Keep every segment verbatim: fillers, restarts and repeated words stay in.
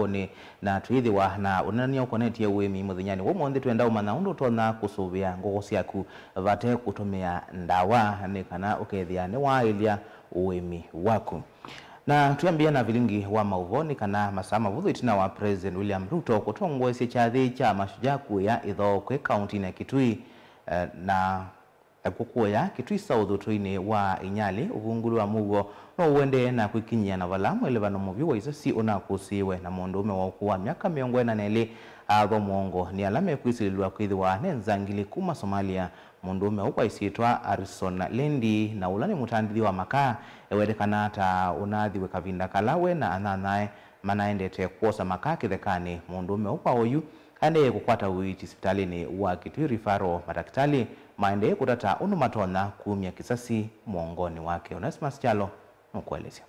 nĩ, na twĩthĩwa na ũneenany'a ũkonetye ũĩmi mũthenyanĩ wa ũmũnthĩ. Twenda ũmanya ũndũ ũtonya kũsũvĩa ngũkũ syaku vate kũtũmĩa ndawa, nĩ kana ũkethĩa nĩwaaĩlya ũĩmi waku. Na twĩambĩĩa na vilingi wa maũvoo, nĩ kana masaa mavũthũ ĩtina wa President William Ruto kũtongoesya kyathĩ kya Mashujaa kũya ĩthoo kwĩ kauntinĩ ya Kitui, eh, na Nakw'o kũya Kitui South ũtũinĩ wa Inyali, ũvungũlu wa mũuo no ũendee na kwĩkinyĩa na vala mwelevano mũvyũ wa isasi ũnakũsĩĩwe na mũndũũme wa ũkũũ wa myaka mĩongo ĩna na ĩlĩ aathwa mũongo nĩ ala mekwĩsilĩlw'a kwĩthĩwa ne nzangili kuma Somalia. Mũndũũme ũũ kwa ĩsyĩtwa Harrison Lendi, na ũla nĩ mũtandĩthya wa makaa, ewetekana ta ũnaathiwe kavinda kala we na anyanyae manaendete kwosa makaa kĩthekanĩ. Mũndũũme ũũ kwa oyu aendee kũkwata ũiiti sivitalĩnĩ wa Kitui Referral, matakĩtalĩ maendee kũtata ũndũ matonya kumya kĩsasi mũongonĩ wake. Onesmus Kyalo nũkũelesya.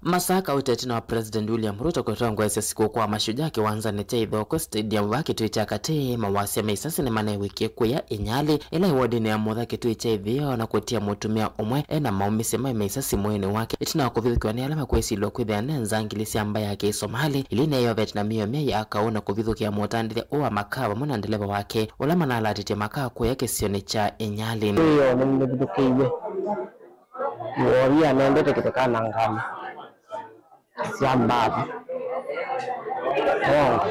Masaa kauta ĩtina wa President William Ruto kũtongoesya sikũkũ wa Mashujaa kĩwanzanĩ kya Ithokwe Stadium va Kitui kya Katĩ, mawasya ma isasi nĩmanew'ĩkie kũya Inyali, ĩla ĩ wodinĩ ya Mutha Kitui kya Ĩtheo, na kũtia mũtumĩa ũmwe e na maũmĩsye maĩ ma isasi mwĩĩnĩ wake, ĩtina wa kũvithũkĩwa nĩ ala makwĩsilwa kwĩthĩa ne nzangili sya mbaĩ ya Kĩsomali, ila ineeovete na mĩio myaĩ ya kaũ na kũvithũkĩa mũtandĩthya ũũ wa makaa vamwe na ndeleva wake, ũla manalatĩtye makaa kũya kĩsionĩ kya Inyali. Ĩyo nĩnĩvithũkĩiw'e. Mũvovi anendete kĩthekanĩ na ngalĩ sya mbathi. Wongo.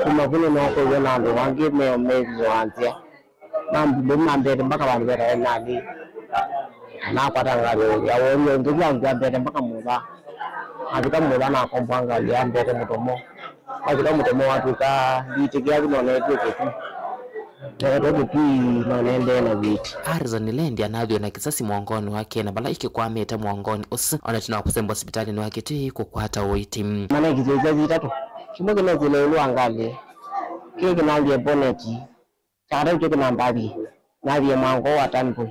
Kuma vu nĩnookoiwe na andũ angĩ meo mĩvyo wa nzĩa. Nambundũ mambete mpaka vandũ vetawa Inyali. Nakwata ngalĩ ya wori ya nthũku ya nzĩa mbete mpaka Mutha. Navika Mutha nakomboa ngalĩ ya mbete Mũtomo. Navika Mũtomo watw'ĩka nditĩkĩa vu noneetw'e kĩtu. Neetwa Kitui no nendee na wĩti. Harrison Lendi anathiwe na kĩsasi mũongonĩ wake, na vala ikĩkwamĩte mũongonĩ ũsu, ona ĩtina wa kũsembwa sivitalĩnĩ wa Kitui kũkwata ũiiti. Manekĩsye isasi itatũ. Kĩmwe kĩnekĩle ĩũlũ wa ngalĩ, kĩĩ kĩnambie boneti, kya katatũ kyo kĩnambathie, nathie mwango wa tanboy.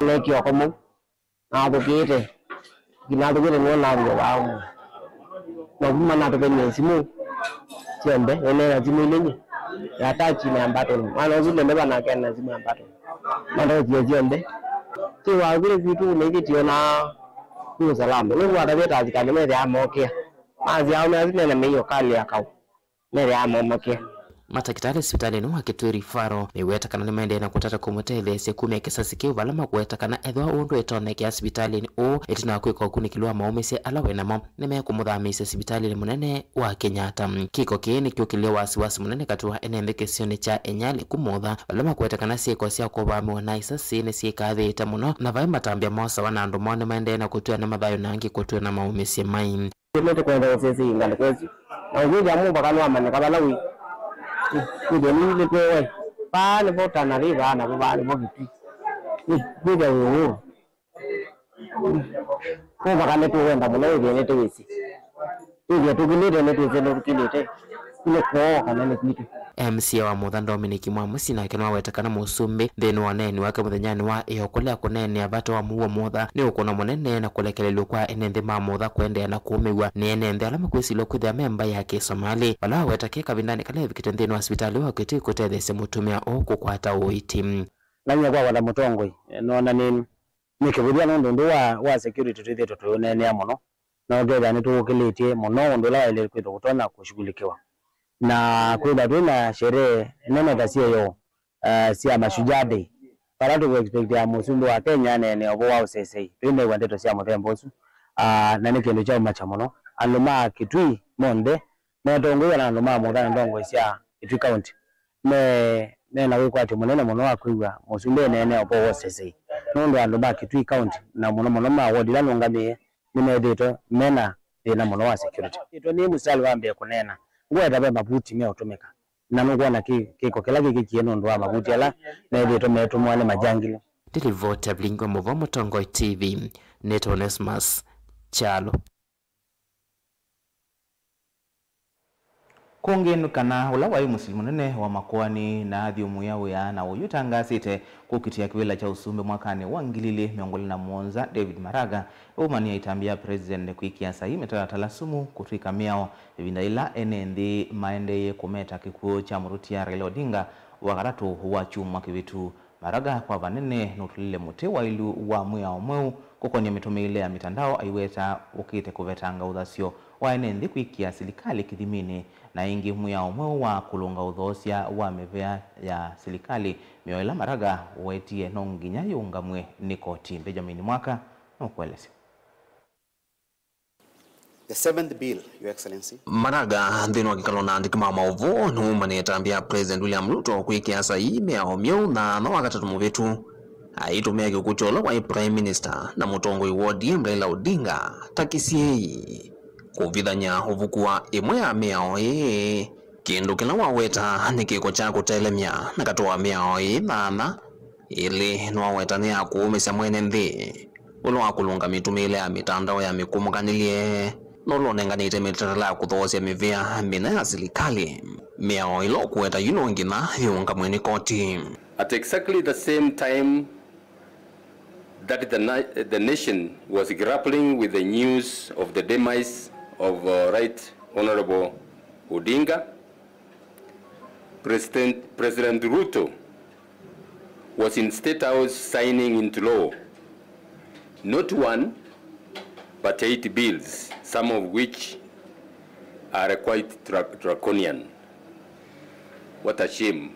Nekie oko mau. Nathũkĩte. Nathũkĩte nĩwe nathie vaa ũmwe. Na kuma natũkenie simũ syonthe, nĩneena simũ ilĩ nyie. Ya tachi na ya mbatoni. Mwana ũsu ndeleva nake ena simũ ya mbatoni. Mandokie syonthe. Twĩwakile kwitũ nĩkĩtio na kwĩ ũsalama. Nĩkwatavĩte asikalĩ methĩaa mokĩa. Maasya aũme asu mena mĩio kalĩ ya kaũ. Methĩaa momakĩa. Matakĩtalĩ sivitalĩnĩ wa Kitui Referral meweta kana nĩmaendee na kũtata kũmũtetheesya kumya kĩsasi kĩu, vala makweta kana ethĩwa ũndũ ĩtonyekea sivitalĩnĩ ũũ, ĩtina wa kwĩka ũkunĩkĩli wa maũmĩsye ala wĩ namo, nĩmekũmũthamĩĩsya sivitalĩnĩ mũnene wa Kenyatta. Kĩko kĩĩ nĩkyũkĩlile wasiwasi mũnene katĩ wa ene nthĩ kĩsionĩ kya Inyali kũmũtha, vala makweta kana syĩko sya kũvamĩwa na isasi nĩsyĩkathĩĩte mũno, na vai matambya mosawa na andũ moo nĩmaendee na kũtw'ĩana mathayũ na angĩ kũtw'ĩana maũmĩsye mai. Nĩtũkwenda ũsĩsĩi ngalĩko ĩsu, na ũyĩthĩa mũvaka nĩwamanyĩka vala wĩ. Kwĩthĩa nĩilĩtwe we. Vaa nĩvo Tana River vaa, navo vaa nĩvo Kitui. Kwĩthĩa wĩ ũũ. Mũvaka nĩtũwenda mũno, wĩthĩe nĩtũwĩsĩ. Wĩthĩe tũkĩlĩte nĩtwĩsĩ nĩtũkĩlĩte. Nĩ kwoo kana nĩ kwitũ. M C A wa Mutha Dominic Mwamusi nake nĩwaweta kana mũsumbĩ nthĩnĩ wa ũneeni wake mũthenyanĩ wa ĩyo kũlea kũneenea vata wa mũuo Mutha nĩ ũkũno mũnene na kũlekelelw'a kwa ene nthĩ ma Mutha kũendeea na kũũmĩw'a nĩ ene nthĩ ala makwĩsilwa kwĩthĩa me mbaĩ ya Kĩsomali, vala waweta ke kavindanĩ kala evikĩte nthĩnĩ wa sivitalĩ wa Kitui kũtetheesya mũtumĩa ũũ kũkwata ũiiti. Na nyie kwakwa ta mũtongoi, noona nĩ, nĩ kĩvũthya nũndũ ũndũ wa, wa security twĩthĩĩtwe tũyũneenea mũno, na ũkethĩa nĩtũũkĩlĩtye mũno ũndũ ũla waĩle kwĩthwa ũtonya kũshughulikiwa. Na kwĩthwa twĩ na sherehe nene ta syĩyo, uh, sya Mashujaa Day, vala tũkũexpectia mũsumbĩ wa Kenya aneenea ũvoo wa ũsesei. Twĩneew'a ndeto sya mũthemba ũsu, uh, na nĩ kĩndũ kya ũmakya mũno. Andũ ma Kitui monthe metongoew'a na andũ ma Mutha na ndongoi sya Kitui County me, me na wĩkwatyo mũnene mũno wa kwĩw'a mũsumbĩ eneenea ũvoo wa ũsesei, nũndũ andũ ma Kitui County, na mũno mũno ma ward ila nũngamĩe, nĩmethĩĩtwe me na thĩna mũno wa security. Ĩtwe nĩ mũsitalĩ wa mbee kũneena. Ngweta ve mavuti meũtũmĩka, na nũkwona kĩ-, kĩko kĩla kĩkĩkie nũndũ wa mavuti ala methĩĩtwe meetũmwa nĩ majangili. Ndilivoti Avilingi wa Mũvoo Mũtongoi T V, nĩtawa Onesmus Kyalo. Kũngĩ nĩ kana ũla waĩ mũsili mũnene wa makoani na athyũmũĩa wĩa na ũyũ tangaasĩte kũkitĩa kĩvĩla kya ũsumbĩ mwakanĩ wa ngili ilĩ mĩongo ĩlĩ na mũonza, David Maraga, nĩwaumany'a ĩtambya ya President kwĩkĩa saii mĩtalatala sumu kũtw'ĩka mĩao ĩvinda yĩla ene nthĩ maendeeie kũmeta kĩkw'ũ kya mũtũtia Raila Odinga Wakatatũ wa kyumwa kĩvĩtu. Maraga kwa vanene nũtũlile mũtĩ wailu wa mwĩao mweũ kũkonĩa mĩtũmĩĩle ya mĩtandao aiweta ũkĩte kũvetanga ũthasyo wa ene nthĩ kwĩkĩa silikalĩ kĩthiminĩ, na ĩngĩ mwĩao mweũ wa kũlũnga ũthoosya wa mĩvea ya silikalĩ, mĩao ĩla Maraga ũwetie no nginya yĩũngamw'e nĩ koti. Benjamin Mwaka nũkũelesya. The seventh bill, Your Excellency. Maraga nthĩnĩ wa kĩkalo na andĩki ma maũvoo nĩwaumanĩe ĩtambya ya President William Ruto kwĩkĩa saii mĩao myeũ thaathwa wa katatũ mũvĩtu, aitũmĩa kĩkw'ũ kya ũla waĩ Prime Minister na mũtongoi wa O D M Raila Odinga ta kĩsiĩĩi kũvithany'a ũvuku wa ĩmwe ya mĩao ĩĩ, kĩndũ kĩla waweta nĩ kĩko kya kũtelemya na katũa mĩao ĩĩ thaathwa. Ĩlĩ nĩwaweta nĩ ya kũũmĩsya mwene nthĩ ũla wa kũlũnga mĩtũmĩĩle ya mĩtandao ya mĩkũmũkanĩlye, na ũla ũnenganĩte mĩtalatala ya kũthoosya mĩvea mĩna ya silikalĩ. Mĩao ĩla ũkũweta yu no nginya yĩũngamw'e nĩ koti. At exactly the same time that the, na- the nation was grappling with the news of the demise of uh, Right Honorable Odinga, President, President Ruto was in State House signing into law not one but eight bills, some of which are quite dra- draconian. What a shame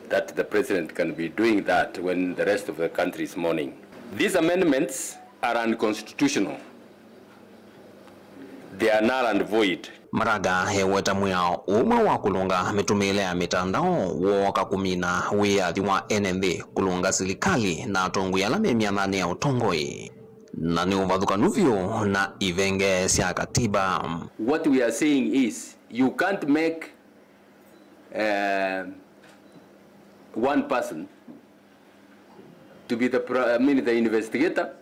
that the president can be doing that when the rest of the country is mourning. These amendments are unconstitutional. They are null and void. Maraga eweta mwĩao ũmwe wa kũlũnga mĩtũmĩĩle ya mĩtandao wooka kũmina wĩyathi wa ene nthĩ kũlũnga silikalĩ na atongoi ala me myathanĩ ya ũtongoi, na nĩ ũvathũkanu vyũ na ivenge sya katiba. What we are saying is you can't make uh, one person to be the pro- I mean the investigator,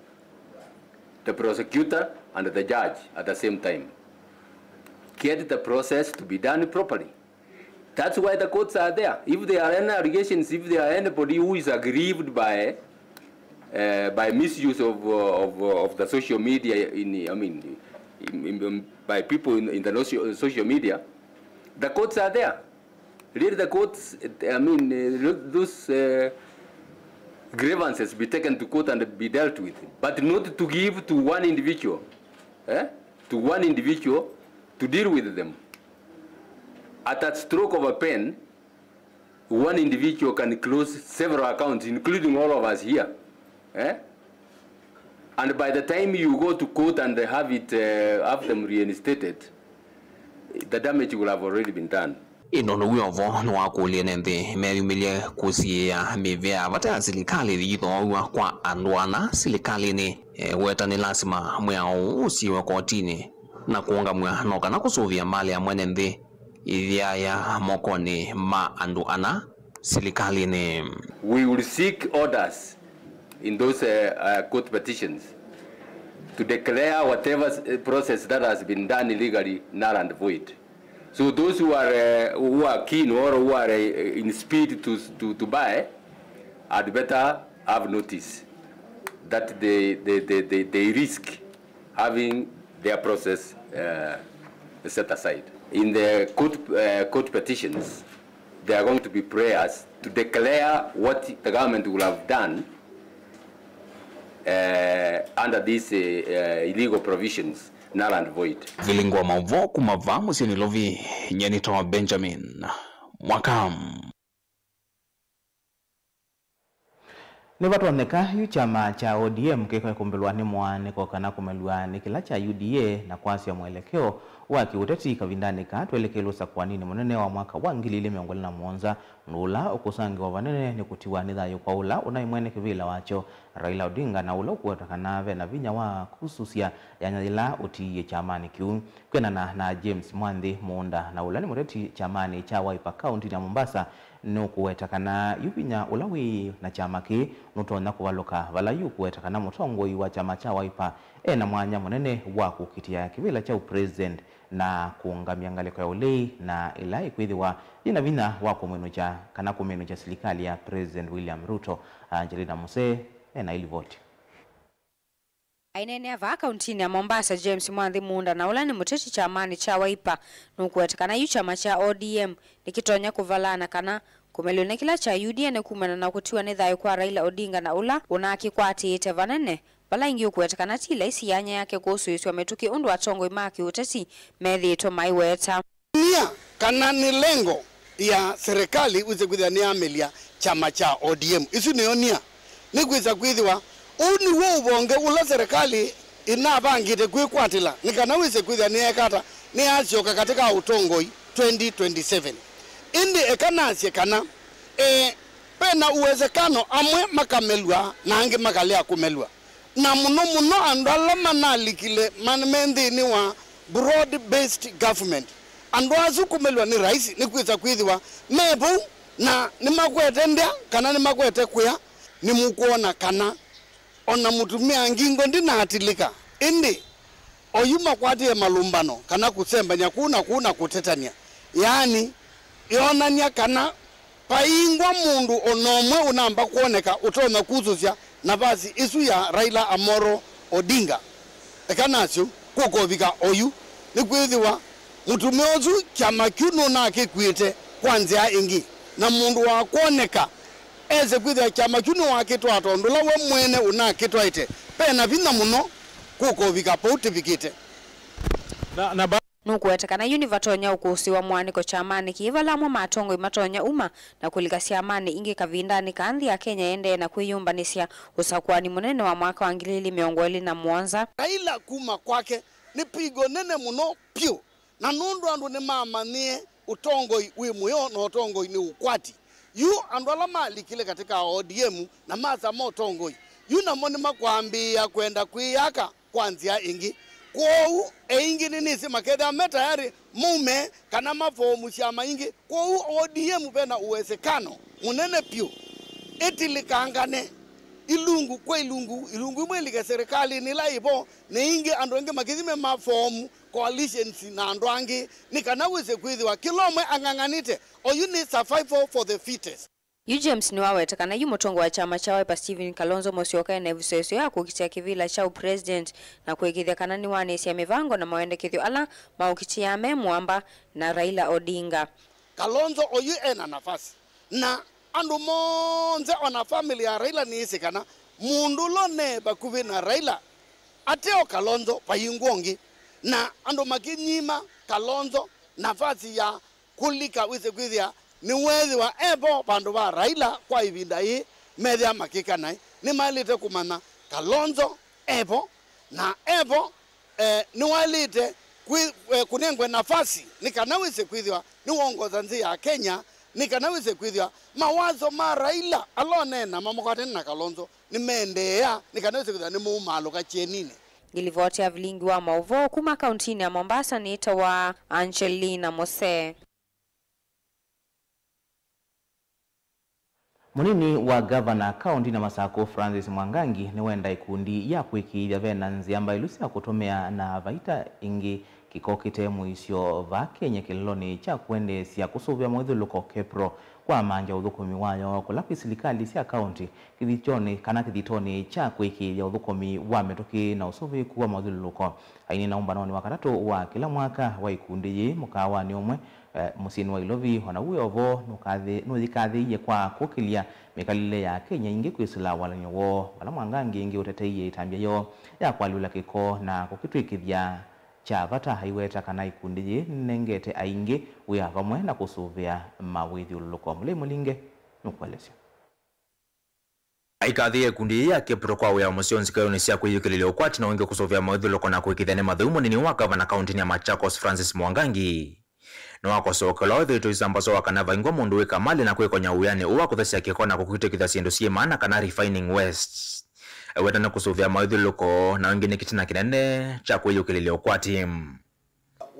the prosecutor, and the judge at the same time. Get the process to be done properly. That's why the courts are there. If there are any allegations, if there are anybody who is aggrieved by uh, by misuse of, uh, of, uh, of the social media, in I mean, in, in, by people in, in the social, social media, the courts are there. Let the courts, I mean, uh, those uh, grievances be taken to court and be dealt with, but not to give to one individual, eh? To one individual to deal with them. At a stroke of a pen, one individual can close several accounts, including all of us here. Eh? And by the time you go to court and have it, uh, have them reinstated, the damage will have already been done. Ĩndĩ ũndũ wĩ o vo nĩwakũlya ene nthĩ meyumĩlye kũsiĩĩa mĩvea vata ya silikalĩ yĩthooaw'a kwa andũ ana silikalĩnĩ. Eweta nĩ lasima mwĩao ũũ ũsiĩwe kotinĩ na kũũngamw'a no kana kũsũvĩa malĩ ya mwene nthĩ ĩyĩaya mokonĩ ma andũ ana silikalĩnĩ. We will seek orders in those uh, uh, court petitions to declare whatever uh, process that has been done illegally null and void. So those who are, uh, who are keen or who are uh, in speed to, to, to buy had better have notice that they, they, they, they, they risk having their process uh, set aside. In the court, uh, court petitions, there are going to be prayers to declare what the government will have done uh, under these uh, uh, illegal provisions null and void. Vilingi wa maũvoo kuma vaa mũsyĩ Nairobi, nyie nĩtawa Benjamin Mwaka. Nĩvatonyeka yu kyama kya O D M kĩkoe kũmbĩlwa nĩ mũaanĩko kana kũmelw'a nĩ kĩla kya U D A na kwasya mwelekeo wa kĩũteti kavindanĩ kaa twelekelwe ũsakũaninĩ mũnene wa mwaka wa ngili ilĩ mĩongo ĩlĩ na mũonza, ũndũ ũla ũkũsangĩwa vanene nĩ kũtiwa nĩ thayũ kwa ũla ũnaĩ mwene kĩvĩla wakyo, Raila Odinga, na ũla ũkũweta kana ve na vinya wa kũsusya yanya yĩla ũtiie kyamanĩ kĩu. Kwĩanana na James Mwanthi Mũũnda, na ũla nĩ mũteti kyamanĩ kya Wiper kaũntinĩ ya Mombasa, nũkũweta kana yu vinya ũla wĩ na kyama kĩĩ nũtonya kũvalũka, vala yu ũkũweta kana mũtongoi wa kyama kya Wiper e na mwanya mũnene wa kũkitĩa kĩvĩla kya ũpresident na kũũngamya ngalĩko ya ũlei, na ĩla ĩkwĩthĩwa yĩ na vinya wa kũmwĩnũkya kana kũmĩnũkya silikalĩ ya President William Ruto. Angelina Musee e na ĩlivoti. Aineenea vaa kauntinĩ ya Mombasa, James Mwanthi Munda, na ũla nĩ mũteti kyamanĩ kya Wiper, nũkũweta kana yu kyama kya O D M nĩkĩtonya kũvalana kana Kũmelw'a nĩ kĩla kya U D A nĩ kumana na kũtiwa nĩ thayũ kwa Raila Odinga na ũla ũnakĩkwatĩĩte vanene, vala ĩngĩ ũkũweta kana ti laisi yanya yake kũsũĩsw'a mĩtũkĩ ũndũ atongoi ma kĩũteti methĩĩtwe maiweta. Nia kana nĩ lengo ya serikali wĩse kwĩthĩa nĩyamĩlya kyama kya O D M. Isu nĩyo nia. Nĩkwĩsa kwĩthĩwa ũu nĩw'o ũvonge ũla serikali ĩnavangĩte kwĩkwatĩla nĩ kana wĩse kwĩthĩa nĩyekata nĩyasyoka katika ũtongoi twenty twenty-seven. Ĩndĩ eka nasye kana, e, ve na uwezekano amwe makamelw'a na angĩ makalea kũmelw'a, na mũno mũno andũ ala manalikile ma-, me nthĩnĩ wa broad based government. Andũ asu kũmelw'a nĩ raisi nĩkwĩsa kwĩthĩwa me vau na nĩmakwete ndĩa kana nĩmakwete kwĩa. Nĩmũkwona kana o na mũtumĩa ngingo ndĩnatilĩka, ĩndĩ oyu makwatĩe malumbano kana kũsembany'a kũu na kũu na kũtetany'a. Yaani, yonany'a kana vaingwa mũndũ o na ũmwe ũnamba kwoneka ũtonya kusũsya navasi ĩsu ya Raila Amolo Odinga. Eka nasyo, kũkovika oyu, nĩkwĩthĩwa mũtumĩa ũsu kyama kyu nũnakĩkw'ĩte kwa nzĩa ĩngĩ, na mũndũ wa kwoneka ese kwĩthĩa kyama kyu nĩwakĩtwaa tondũ ũla we mwene ũnakĩtwaĩte ve na vinya mũno kũkovika vau tĩvikĩte. Na, na ba- Nũkũweta kana yu nĩvatonya ũkũsĩĩwa mũaanĩko kyamanĩ kĩĩ vala amwe ma atongoi matonya uma na kũlika syamanĩ ingĩ kavindanĩ kaa nthĩ ya Kenya ĩendee na kwĩyũmbanĩsya ũsakũani mũnene wa mwaka wa ngili ili mĩongo ĩlĩ na mũonza. Raila kuma kwake nĩ pigo nene mũno vyũ, na nũndũ andũ nĩmamanyie ũtongoi wĩ mũyo na ũtongoi nĩ ũkwati. Yu andũ ala malikile katika O D M na masama ũtongoi, yu namo nĩmakwambĩĩa kwenda kwĩyaka kwa nzĩa ĩngĩ. Kwoou, eingĩ nĩnĩsĩ makethĩa me tayarĩ maume kana mafomu syama ingĩ. Kwoou O D M ve na uwezekano mũnene vyũ ĩtilĩkangane ilungu kwa ilungu, ilungu imwe ilike serikalini ĩla ĩvo, na ingĩ andũ angĩ makĩthi me mafomu coalitions na andũ angĩ, nĩ kana wĩse kwĩthĩwa kĩla ũmwe ang'ang'anĩte. Oyu nĩ survival for the fittest. Yu James nĩwaweta kana yu mũtongoi wa kyama kya Wiper Stephen Kalonzo Musyoka ena ĩvuso ĩseo ya kũkitĩa kĩvĩla kya ũpresident na kũĩkĩĩthya kana nĩwanĩsya mĩvango na mawendekethyo ala maũkitĩaa me mũamba na Raila Odinga. Kalonzo oyu ena nafasi, na andũ monthe, ona family ya Raila nĩĩsĩ kana mũndũ ũla ũne vakuvĩ na Raila ateo Kalonzo vaingwa ũngĩ, na andũ makĩnyima Kalonzo nafasi ya kũlika wĩse kwĩthĩa nĩweethĩwa e vo vandũ va Raila kwa ĩvinda yĩĩ, methĩa makĩka naĩ. Nĩmaĩlĩte kũmanya Kalonzo e vo, na e vo, eh, nĩwaĩlĩte kwĩ-, eh, kũnengwe nafasi nĩ kana wĩse kwĩthĩwa nĩwongoza nthĩ ya Kenya, nĩ kana wĩse kwĩthĩwa mawazo ma Raila ala ũneena mamakwatene na Kalonzo nĩmeendeea, nĩ kana wĩse kwĩthĩwa nĩmaumaalũka kyeninĩ. Nĩ livoti ya vilingi wa maũvoo kuma kauntinĩ ya Mombasa nĩtawa Angelina Mose. Mũnini wa ngavana kaũntinĩ ya Masakũ, Francis Mwangangi, nĩwenda ikundi ya kwĩkĩĩthya ve na nzĩa mbaĩlu sya kũtũmĩa na vaita ĩngĩ kĩko kĩte mũisyo vaa Kenya kĩlelonĩ kya kũendeesya kũsũvĩa mawĩthyũlũko KEPRO kwa manja ũthũkũmi wayo kũla kwĩ silikalĩ sya kaũnti kĩthitonĩ kana kĩthitonĩ kya kwĩkĩĩthya ũthũkũmi wa mĩtũkĩ na ũsũvĩĩku wa mawĩthyũlũlũko. Aineena ũmbanonĩ wa katatũ wa kĩla mwaka wa ikundi yĩĩ mũkaawanĩ ũmwe, eh, mũsyĩnĩ wa Ilovi, o na wĩ o vo nũkathĩ-, nũyĩkathĩĩie kwa kũkĩlya mĩkalĩle ya Akenya aingĩ kwĩsĩla walany'o woo, vala Mwangangi ĩngĩ ũteteie ĩtambya yoo ya kũalyũla kĩko na kũkĩtw'ĩkĩthya kya vata, aiweta kana ikundi yĩĩ nĩnengete aingĩ wĩa vamwe na kũsũvĩa mawĩthyũlũlũko. Mũlei Mũlinge nũkũelesya. Aikathĩĩa ikundi yĩĩ ya KEPRO kwa wĩa mũseo nzikaĩonĩ sya kwĩyũkĩlĩlya ũkwati na ũingĩ kũsũvĩa mawĩthyũlũko na kũĩkĩĩthya nĩ matheu, mũnini wa ngavana kaũntinĩ ya Machakos, Francis Mwangangi, nĩwakosoa ũkĩla wethĩĩtwe ũisambaza wa kana vaingwa mũndũ wĩka malĩ na kwĩkonya wĩanĩ ũũ wa kũthesya kĩko na kũkitĩkĩthya syĩndũ syĩ maana kana refining waste. Eweta nĩ kũsũvĩa mawĩthyũlũko na ũingĩ nĩ kĩtina kĩnene kya kwĩyũkĩlĩlya ũkwati.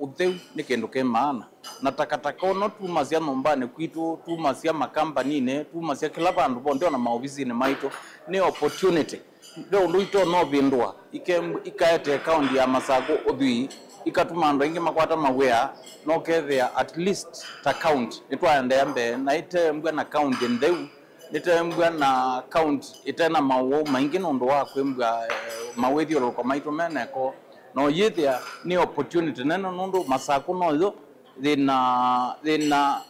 Ũtheu nĩ kĩndũ kĩ maana, na takataka ũno tumasya nyũmbanĩ kwitũ, tumasya makambaninĩ, tumasya kĩla vandũ vonthe, ona maovisinĩ maitũ, nĩ opportunity. Ve ũndũ itonya ũvĩndũa, ike-, ikaete kaũnti ya Masakũ ũthwii, ikatuma andũ aingĩ makwata mawĩa, na ũkethĩa at least ta kaũnti nĩtwaendeea mbee, na ĩtembwa na kaũnti ntheu, nĩtembwa na kaũnti ĩte na maũwau maingĩ nũndũ wa kwĩmbwa, eh, mawĩthyũlũlũko maitũ me neko. Na ũyĩthĩa nĩ opportunity nene nũndũ Masakũ noyo yĩna, yĩna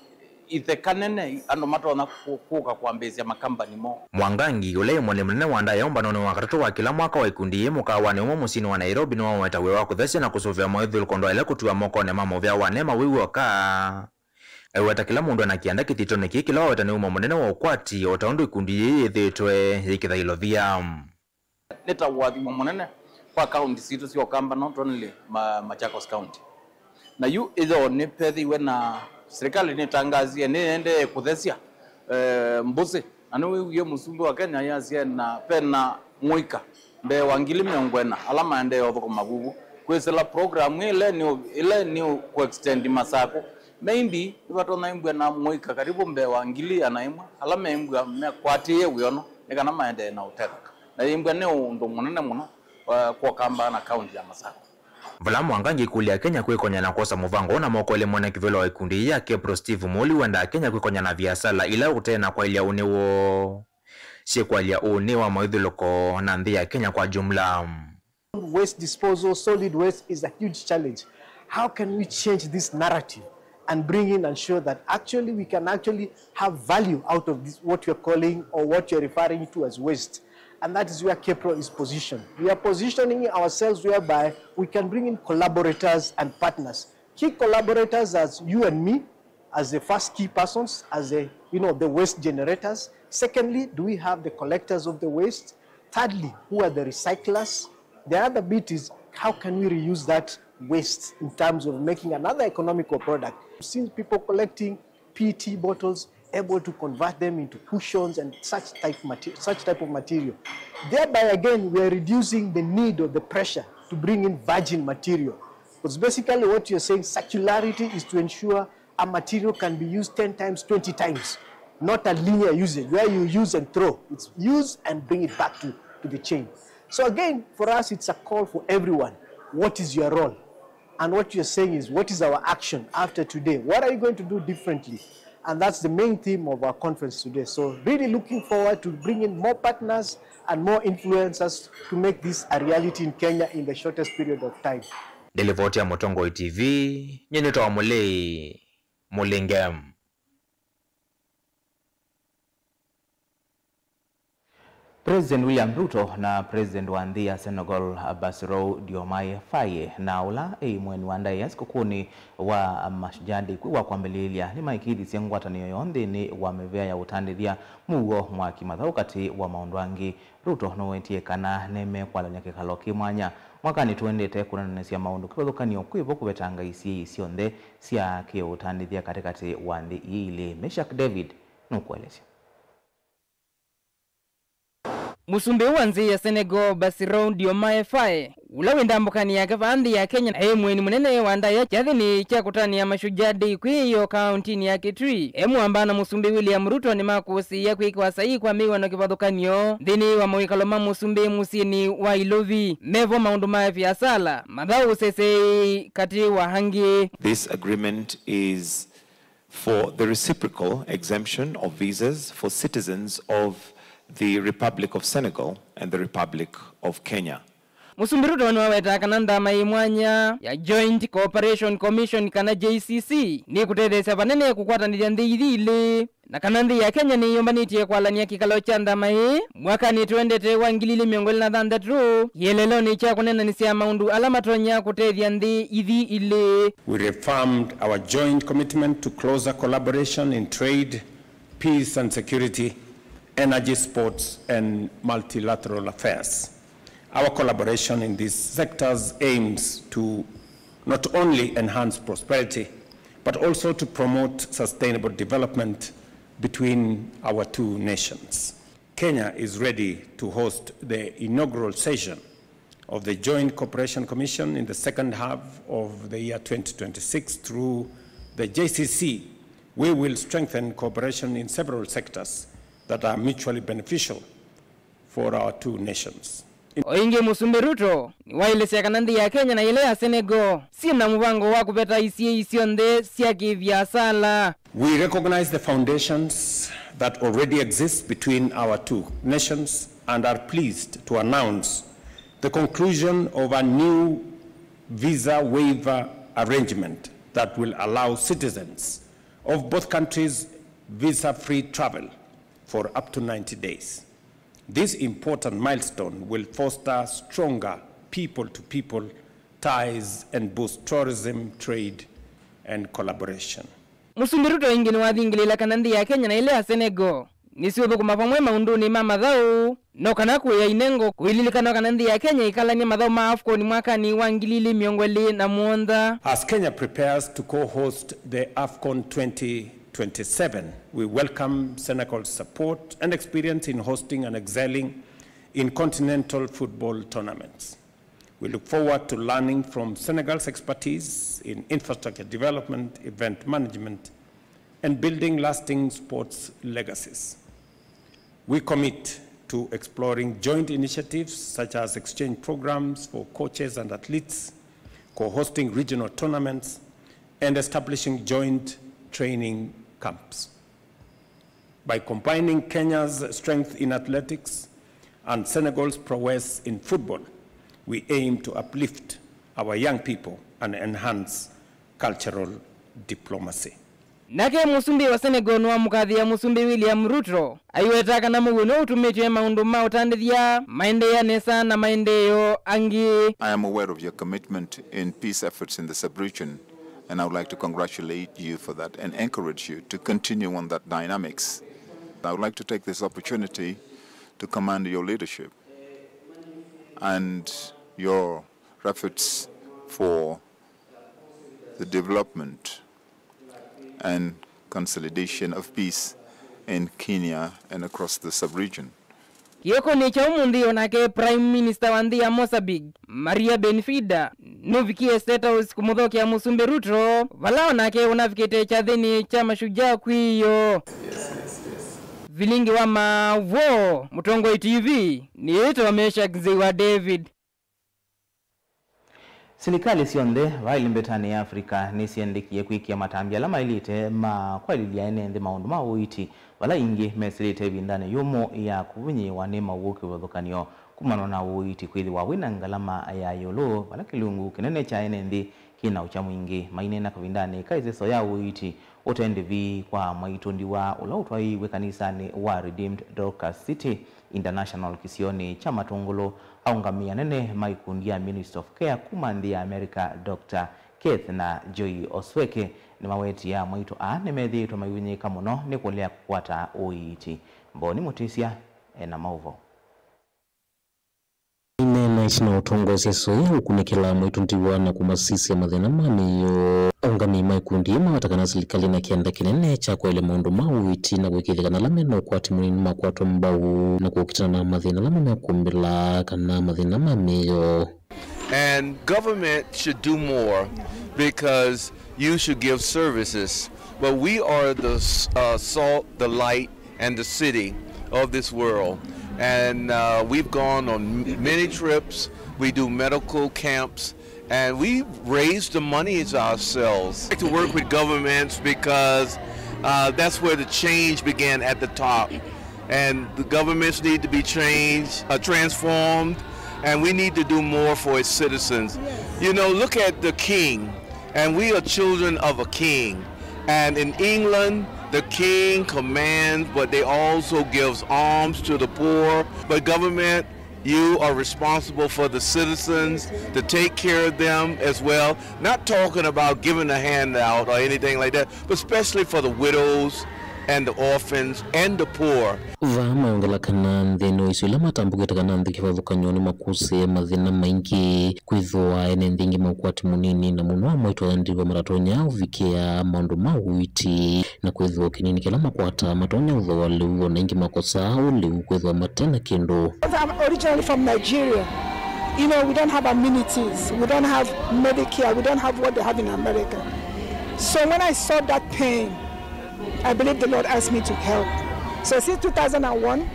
itheka nene andũ matonya kũ-, kũka kwambĩĩsya makambani moo. Mwangangi, ũla wĩ mũnene wa ndaĩa ũmbanonĩ wa katatũ wa kĩla mwaka wa ikundi yĩĩ mũkaawanĩ ũmwe mũsyĩnĩ wa Nairobi, nĩwaweta wĩa wa kũthesya na kũsũvĩa mawĩthyũlũko ndwaĩle kũtiwa mokonĩ ma mũvea wa neema wĩ w'oka. Aiweta kĩla mũndũ ena kĩanda kĩthitonĩ kĩĩ kĩla waweta nĩ umo mũnene wa ũkwati, o ta ũndũ ikundi yĩĩ yĩthĩĩtwe yĩ kĩthaĩlo thia. Nĩ ta ũathimo mũnene kwa kaunti sitũ sya Ũkamba, not only Ma-, Machakos County. Na yu ĩyoo nĩvethĩiwe na serikali nĩtangasie nĩendee kũthesya, eh, mbũsĩ. Na nĩwĩwie mũsumbĩ wa Kenya yasya na vena mũika mbee wa ngili mĩongo ĩna ala maendee ũthũkũma vuvu kwĩsĩla program ĩla nĩ, ĩla nĩ kũ extend Masakũ. Maybe nĩvatonya imbw'a na mũika karibu mbee wa ngili ĩana ĩmwe ala meimbw'a mekwatĩĩe wĩono nĩ kana maendee na ũtetheka. Na yĩmbw'a nĩ ũndũ mũnene mũno, eh, kwa Ũkamba na kaunti ya Masakũ. Vala Mwangangi kũlya Kenya kwĩkonya na kwosa mũvango ũna moko elĩ, mwene kĩvĩla wa ikundi yĩĩ ya KEPRO Steve Mũli wendaa Kenya kwĩkonya na viasala ila ũtee na kwaĩlya ũnĩ woo syĩkwalya ũnĩ wa mawĩthyũlũko na nthĩ ya Kenya kwa jumla. Waste disposal, solid waste is a huge challenge. How can we change this narrative and bring in and show that actually we can actually have value out of this, what you're calling or what you're referring to as waste? And that is where KEPRO is positioned. We are positioning ourselves whereby we can bring in collaborators and partners. Key collaborators as you and me, as the first key persons, as the, you know, the waste generators. Secondly, do we have the collectors of the waste? Thirdly, who are the recyclers? The other bit is, how can we reuse that waste in terms of making another economical product? We've seen people collecting P E T bottles, able to convert them into cushions and such type mate-, such type of material. Thereby again, we are reducing the need or the pressure to bring in virgin material. Because basically what you're saying, circularity is to ensure a material can be used ten times, twenty times, not a linear usage where you use and throw. It's use and bring it back to, to the chain. So again, for us, it's a call for everyone. What is your role? And what you're saying is, what is our action after today? What are you going to do differently? And that's the main theme of our conference today. So really looking forward to bringing more partners and more influencers to make this a reality in Kenya in the shortest period of time. Ndĩlivoti ya Mũtongoi T V, nyie nĩtawa Mũlĩi Mũlinge. President William Ruto na President wa nthĩ ya Senegal, Bassirou Diomaye Faye, na ũla ĩ mũeni wa ndaĩa sikũkũnĩ wa Mashujaa Day kwĩ wa kwambĩlĩĩlya, nĩmaĩkĩĩthisye ngwatanĩo yoo nthĩnĩ wa mĩvĩa ya ũtandĩthya mũuo mwa kĩmathaũ, katĩ wa maũndũ angĩ. Ruto nũwetie kana nĩmekwalany'a kĩkalo kĩ mwanya mwakanĩ tũendete kũneenanĩsya maũndũ kĩvathũkany'o kwĩvo kũvetanga isyĩĩ syonthe sya kĩũtandĩthya katĩkatĩ wa nthĩ ii ilĩ. Meshack David nũkũelesya. Mũsumbĩ wa nthĩ ya Senegal, Bassirou Diomaye Faye, ũla wĩ ndambũkanĩ yake vaa nthĩ ya Kenya, na e mũeni mũnene wa ndaĩa kyathĩnĩ kya kũtanĩa Mashujaa Day kwĩ ĩyoo kaũntinĩ ya Kitui, e mũamba na Mũsumbĩ William Ruto nĩmakũsĩĩa kwĩkĩwa saii kwa mĩw'ano kĩvathũkany'o nthĩnĩ wa mawĩkalo ma Mũsumbĩ mũsyĩnĩ wa Ilovi. Mevo maũndũ ma viasala, mathaũ, ũseseei, katĩ wa angĩ. This agreement is for the reciprocal exemption of visas for citizens of the Republic of Senegal and the Republic of Kenya. Mũsumbĩ Ruto nĩwawetaa kana nthama yĩ mwanya ya Joint Cooperation Commission, kana J C C, nĩkũtetheesya vanene kũkwatanĩthya nthĩ ithi ilĩ, na kana nthĩ ya Kenya nĩyũmbanĩtye kwalany'a kĩkalo kya nthama ĩĩ mwakanĩ tũendete wa ngili ilĩ mĩongo ĩlĩ na thanthatũ, kĩeleelonĩ kya kũneenanĩsya maũndũ ala matonya kũtethya nthĩ ithi ilĩ. We reaffirmed our joint commitment to closer collaboration in trade, peace and security, energy, sports and multilateral affairs. Our collaboration in these sectors aims to not only enhance prosperity, but also to promote sustainable development between our two nations. Kenya is ready to host the inaugural session of the Joint Cooperation Commission in the second half of the year twenty twenty-six through the J C C. We will strengthen cooperation in several sectors that are mutually beneficial for our two nations. O ĩngĩ, Mũsumbĩ Ruto nĩwaelesya kana nthĩ ya Kenya na ĩla ya Senegal syĩ na mũvango wa kũveta isyĩĩ syonthe sya kĩviasala. We recognize the foundations that already exist between our two nations and are pleased to announce the conclusion of a new visa waiver arrangement that will allow citizens of both countries visa-free travel for up to ninety days. This important milestone will foster stronger people-to-people ties and boost tourism, trade, and collaboration. Mũsumbĩ Ruto ĩngĩ nĩwathingĩlĩĩla kana nthĩ ya Kenya na ĩla ya Senegal nĩsiũthũkũma vamwe maũndũnĩ ma mathaũ, no kana kũĩa inengo kũililikana kana nthĩ ya Kenya ĩkalany'a mathaũ ma AFCON mwakanĩ wa ngili ili mĩongo ĩlĩ na mũonza. As Kenya prepares to co-host the AFCON twenty twenty-seven, we welcome Senegal's support and experience in hosting and excelling in continental football tournaments. We look forward to learning from Senegal's expertise in infrastructure development, event management, and building lasting sports legacies. We commit to exploring joint initiatives such as exchange programs for coaches and athletes, co-hosting regional tournaments, and establishing joint training camps. By combining Kenya's strength in athletics and Senegal's prowess in football, we aim to uplift our young people and enhance cultural diplomacy. Nake mũsumbĩ wa Senegal nĩwamũkathĩĩa mũsumbĩ William Ruto, aiweta kana mũuo nĩwe ũtumĩtye maũndũ ma ũtandĩthya maendeea nesa na maendeeo angĩ. I am aware of your commitment in peace efforts in the sub-region, and I would like to congratulate you for that and encourage you to continue on that dynamics. I would like to take this opportunity to commend your leadership and your efforts for the development and consolidation of peace in Kenya and across the sub-region. Kĩokonĩ kya ũmũnthĩ, o nake Prime Minister wa nthĩ ya Mozambique, Maria Benfida, nũvikie State House kũmũthokea Mũsumbĩ Ruto, vala o nake ũnavikĩte kyathĩnĩ kya Mashujaa kwĩyoo. Vilingi wa Maũvoo, Mũtongoi T V, nĩĩtwa Meshack Nzei wa David. Silikalĩ syonthe vaa ĩlembetanĩ ya Africa nĩsyendekĩe kwĩkĩa matambya ala maĩlĩte ma kwaĩlĩlya ene nthĩ maũndũ ma ũiiti, vala aingĩ mesĩlĩte ĩvindanĩ yũmũ ya kũvinyĩĩwa nĩ mawũo kĩvathũkany'o kumana na ũiiti kwĩthĩwa wĩ na ngalama ya ĩũlũ, vala kĩlungu kĩnene kya ene nthĩ kĩ na ũkya mwingĩ. Maineena kavindanĩ ka ĩseso ya ũiiti ũte ndĩvi kwa mwaitũ ndiwa ũla ũtwaiiw'e kanisanĩ wa Redeemed Dorcas City International kĩsionĩ kya Matũngũlũ, aũngamĩi anene ma ikundi ya Ministry of Care kuma nthĩ ya America, Doctor Keith na Joy Osweke, nĩmawetie amwaitũ aa nĩmethĩĩtwe maivinyĩĩka mũno nĩ kũlea kũkwata ũiiti. Mboni Mũtĩsya ena maũvoo. Aineena ĩtina wa ũtongoesya ĩseso yĩĩ ũkunĩkĩla amwaitũ ndiwa na kũmasisya mathĩna ma mĩio. Aũngamĩi ma ikundi ii maweta kana silikalĩ ĩna kĩanda kĩnene kya kwaĩlya maũndũ ma ũiiti na kũĩkĩĩthya kana ala me na ũkwati mũnini nĩmakwatwa mbau na kũkitana na mathĩna ala mamekũmbĩla kana mathĩna ma mĩio. And government should do more because you should give services. But we are the uh, salt, the light, and the city of this world. And uh, we've gone on many trips. We do medical camps. And we raise the monies ourselves to work with governments because uh, that's where the change began at the top. And the governments need to be changed, uh, transformed, and we need to do more for its citizens. You know, look at the king, and we are children of a king. And in England, the king commands, but they also gives alms to the poor. But government, you are responsible for the citizens to take care of them as well. Not talking about giving a handout or anything like that, but especially for the widows and the orphans and the poor. Vaa maongela kana nthĩnĩ wa isio ila matambũkĩte kana nthĩ kĩvathũkany'o nĩmakũsĩe mathĩna maingĩ, kwĩthĩwa ene nthĩ ingĩ ma ũkwati mũnini na mũno amwaitũ aya ndiwa matatonya ũvikĩa maũndũ ma ũiiti, na kwĩthĩwa kĩnini kĩla makwataa matonya ũthooa lĩu, o na ingĩ makosaa ũu lĩu kwĩthĩwa mate na kĩndũ. I'm originally from Nigeria. You know, we don't have amenities, we don't have Medicare, we don't have what they have in America. So when I saw that pain, I believe the Lord asked me to help. So since two thousand one,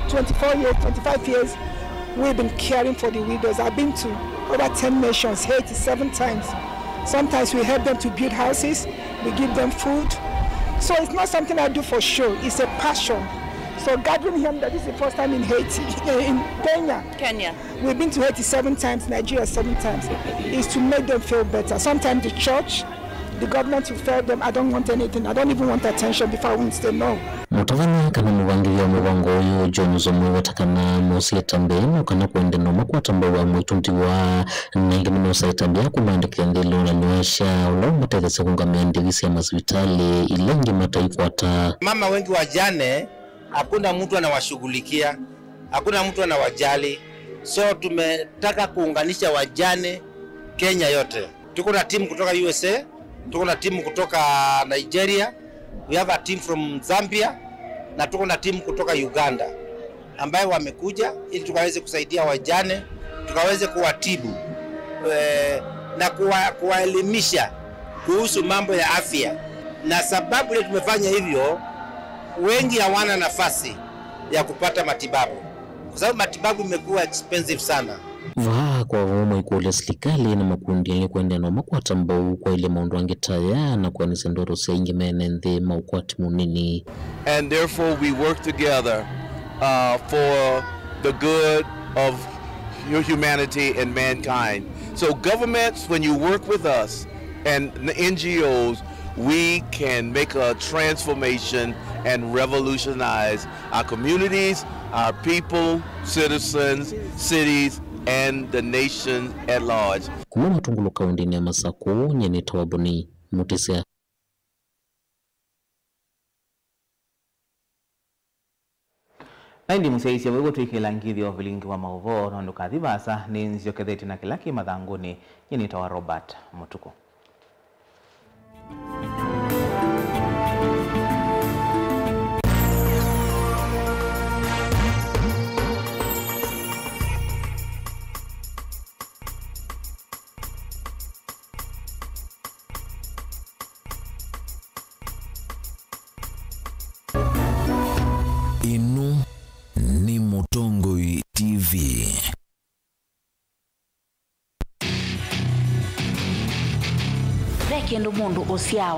twenty-four years, twenty-five years, we've been caring for the widows. I've been to over ten nations, Haiti, seven times. Sometimes we help them to build houses, we give them food. So it's not something I do for show, it's a passion. So gathering here, that is the first time in Haiti, in Kenya. Kenya. We've been to Haiti seven times, Nigeria seven times. Is to make them feel better. Sometimes the church, The government will fail them. I don't want anything. I don't even want attention before I won't say no. Mũtavany'a kana mũvangĩthya wa mũvango ũyũ, Jones, amwĩweta kana mosĩ ĩtambya ĩno kana kwenda na makwata mbau wa mwĩĩtu ndiwa, na ĩngĩ nĩmosaa ĩtambya ya kũmaandĩkĩthya nthĩ ĩla ũnanywa sha, ũla ũmatethasya kũngamĩa ndivi sya masivitalĩ ila ingĩ mataikwata. Mama wengi wajane, hakuna mtu anawashughulikia, hakuna mtu anawajali. So tumetaka kuunganisha wajane Kenya yote. Tuko na timu kutoka U S A, tuko na timu kutoka Nigeria, we have a team from Zambia, na tuko na timu kutoka Uganda ambayo wamekuja ili tukaweze kusaidia wajane, tukaweze kuwatibu, eh, na kuwa-, kuwaelimisha kuhusu mambo ya afya. Na sababu ile tumefanya hivyo, wengi hawana nafasi ya kupata matibabu kwa sababu matibabu imekuwa expensive sana. Vaa kwa vamwe maikũlya silikalĩ na makundi angĩ kwendea no makwata mbau kwaĩlya maũndũ angĩ ta aya na kũanĩsya ndoto sya aingĩ mene nthĩ ma ũkwati mũnini. And therefore we work together, uh, for the good of hu-, humanity and mankind. So governments, when you work with us and the N G Os, we can make a transformation and revolutionize our communities, our people, citizens, cities, and the nation at large. Kuma Matungulu kaũndĩnĩ ya Masakũ, nyie nĩtawa Boni Mutisya. Na ĩndĩ mũsyaĩĩsya, wĩw'o twĩkĩla ngithyo vilingi wa maũvoo, no ndũkathi vaasa, nĩnzyokethetye na kĩla kĩ mathangũnĩ. Nyie nĩtawa Robert Mũtukũ. Ĩno nĩ Mũtongoi T V. Ve kĩndũ mũndũ ũsyawa.